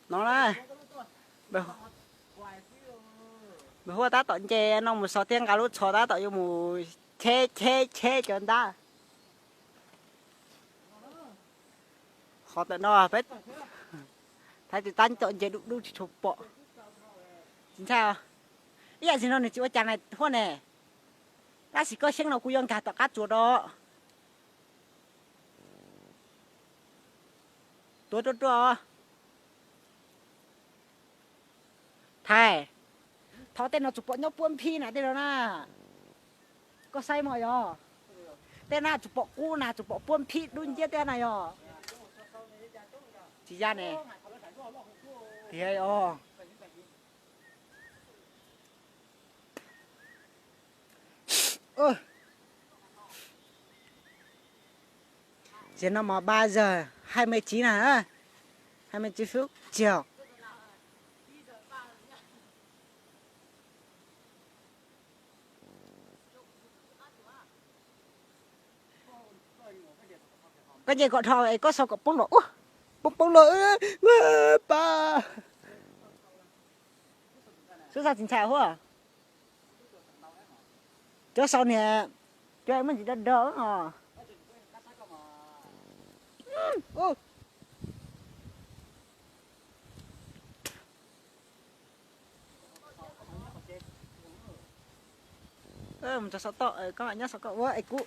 No na, npawg Huab tab tom nce no mus xov thiab nqa lub tsho tab tom yuav mus cheb cheb cheb cov ntab. Qhov ntawm no peb thaiv tes tab tom nce dub dub tsis tshua pom. Tsis ntshai, ib yam txiv no nws tsis ua cas na Huab ne. Tab sis koj xyeeb no kuv yuav nkag tom qab tsuas rau. Tuav ruaj ruaj. Thaiv, thov tej no tsuas pom nyob puab nphib na tej no na. Koj saib mog yog, tej na tsuas pom qub na tsuas pom puab nphib dub nciab tej na yog. Tsis ya ne. Tiag os. Ces no mos ba zog hai mươi chín na, hai mươi chín phút chiều. Koj nce kom dhau es koj sau kom poob los ua, poob poob los pa. Xub xav tsis ntshai Huab. Cov sau niag, cov muaj ntsis do do os. Mus txog saum toj, koj nyob saum koj ua es kuv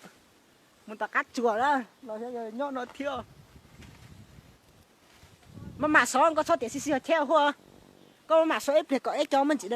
mus tom qab tsuas na los nyob no thiab. Maj mam xov, koj txhob tiam sis sis ho cheb Huab. Koj maj mam xov ib pliag kom ib co muaj ntsis